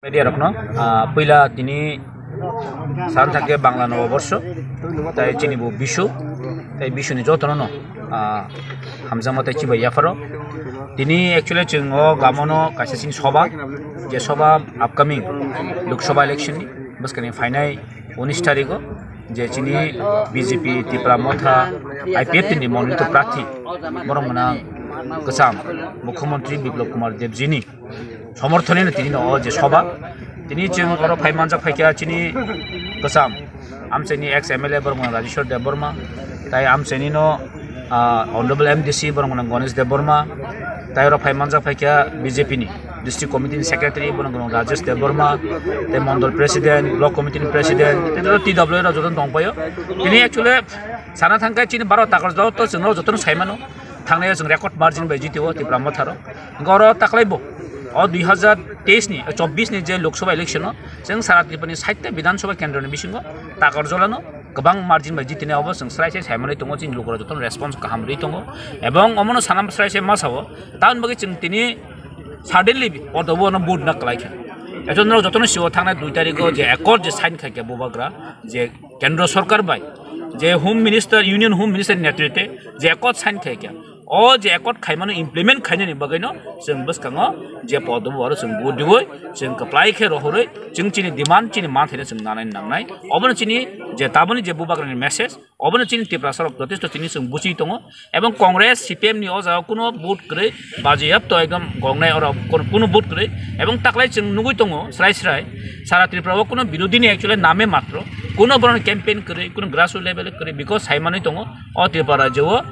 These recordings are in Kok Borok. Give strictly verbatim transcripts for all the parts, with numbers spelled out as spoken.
Media rokno, ah, puila tini san thangkhe Bangla Noboborsho, tai chini bo Bisu, tai Bisuni jotono no, ah, hamjakma tai chibai yapharo. Tini actually chwng o gamono kaisa chini soba, je soba upcoming Lok Sabha election ni bwskani phainai unis tarikh o, je chini B J P Tipra Motha I P F T ni monolito prarthi borok mwnang kwcham Mukhyamantri Biplab Kumar Debjini somorthonino tini no o je soba. Tini chwng oro phai manjak phaikha chini kwcham amchaini ex M L A borok mwnang Rajeshwar Debbarma, tai amchaini no, ah, Honorable M D C borok mwnang Ganesh Debbarma, tai oro phai manjak phaikha B J P ni District Committee ni Secretary borok mwnang Rajesh Debbarma, tai Mondol President, Block Committee ni President, tai T W rok joto tongpaio. Tini actually sana thangkhe chini baro takar joto chwngno jotono saimano. Thangnai o chwng record margin bai jitio Tipra Motha rok. Hwnkhe oro taklai bo o dui hazar teis ni, chobbish ni je Lok Sabha election o chwng sara Tripura ni sait ta Bidhan Sabha kendro ni bisingo Takarjala no kwbang margin bai jitinai, obo chwng srai se saimanwi tongo, chini lukurok jotono response kaham rwi tongo, ebong omono sana srai se ma sao, tamoni bagwi chwng tini suddenly podobo no vote na kwlai kha. Eto norok jotono sio thangnai dui tarikh o je accord je sign khai kha Bubagra, je Kendra Sarkar bai, je Home Minister, Union Home Minister ni netritwe je accord sign khai kha, o je accord khaimano implement khainani bagwino chwng bwskango je podobo aro chwng vote diwi chwng kwplai khe rohorwi chwng chini demand, chini manthaino chwng nanai nangnai. Obono chini je taboni je Bubagrani message, obono chini Tiprasa rok jotesto chini chwng buchi tongo. Ebong Congress, C P M ni o jaga kuno vote kwrwi, bajeyapto ekdom gongnai oro kun-, kuno vote kwrwi. Ebong taklai chwng nugwi tongo srai srai, sara Tripura o kuno birodhi ni actually name matro, kuno borokni campaign kwrwi, kuno grassroots level kwrwi, because saimanwi tongo o Tripura rajyo o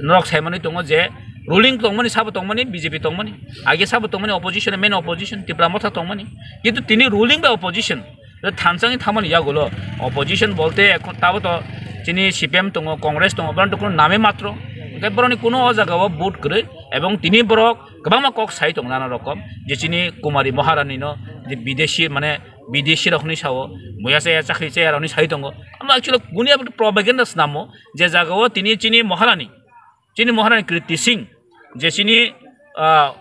norok saimanwi tongo je ruling tongmani, sabo tongmani, B J P tongmani, age sabo tongmani opposition, main opposition Tipra Motha tongmani, kintu tini ruling bai opposition thansani thamani yagulo opposition bolte ekhon tabo to chini C P M tongo, Congress tongo, borok to kuno name matro, hwnkhe borokni kuno o jaga o vote kwrwi, ebong tini borok kwbangma kok sai tongo nana rokom, je chini Kumari Maharani no je bidesi, mane bidesi rok hinwi sao, buya chaya chakri chaya rok hinwi sai tongo, ama actually buini abo propaganda swnamo, je jaga o tini chini Maharani, chini Maharani Kriti Singh, je chini, ah,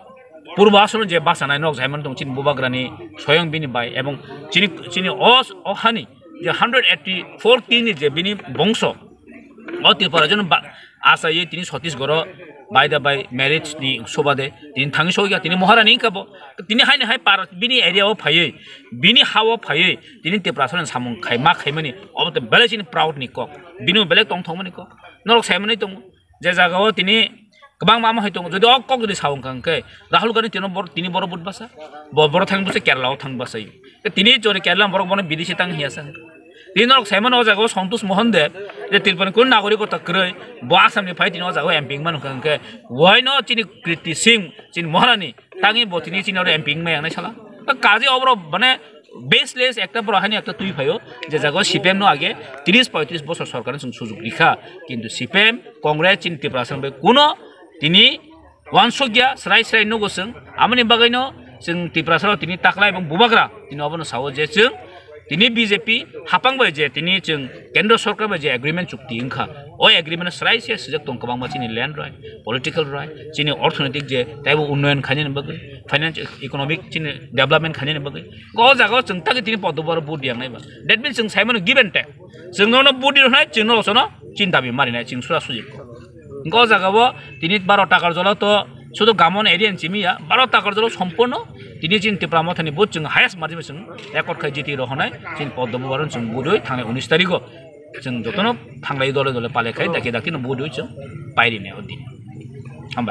purbo asolo je bachanai nok jaiman tong chini Bubagrani soyong bini bai, ebong chini, chini o, o hani je hundred eighty four king ni je bini bongso, o Tripura jono ba-, achaiwi tini Chhattisgarh o by the by marriage ni subade tini thangwi sokya tini Maharani wngkha bo, tini haini hai par bini area o phaiwi, bini ha o phaiwi tini Tiprasa ni samung khai ma khaimani, obo to belai chini proud ni kok, bini belai tongthokmani kok, norok saimanwi tongo. Je jaga o tini kwbangma ma hai tongo. Jodi o kok jodi sa wngkha hwnkhe Rahul Gandhi tino bor-, tini boro vote basa, bo-, boro thang bwsai Kerala o thang bwsai. Tini jodi Kerala borok bono bidesi tang hiya sa. Tini norok saimano o jaga o Santosh Mohan Deb, je Tripura ni kunu nagorik kota kwrwi, bo Assam ni phai tini o jaga o M P wngmano hwnkha hwnkhe, waino chini Kriti Singh, chini Maharani, tangwi bo tini chini oro M P wngmaya wngnai sala. Kaje oborok mane baseless ekta borok haino ekta twi phaio, je jaga o C P M no age tris poitris bosor sorkar no chwng sujuk rikha, kintu C P M, Congress chini Tiprasa bai kuno tini wansukya, srai srai nugo chwng, amoni bagwino chwng Tiprasa rok tini takla ebong Bubagra tini obono sao je chwng tini B J P hapang bai je tini chwng Kendra Sorkar bai je agreement chukti wngkha, o agreement o srai se swijak tong kwbangma chini land right, political right, chini orthonoitik je taibo unnoyon khainani bagwi, finance, economic chini development khainani bagwi. O jaga o chwng tagwi tini podobo aro vote yangnai ba. That means chwng saimano give and take. Chwng nono vote rwnai, chwng nono sono chini dabi marinai, chwng sura suji. Hwnkhe o jaga o tini baro takar jolo to sudu gamon area ni simi ya, baro takar jolo somporno tini chini Tipra Mothani vote chwng highest margin chwng record khai jiti rohonai, chini podobo aro chwng budui thangnai unis tarikh o. Chwng jotono thanglai dole dole palai khai, dakti dakti no budui chwng pairi ne o din. Hambai.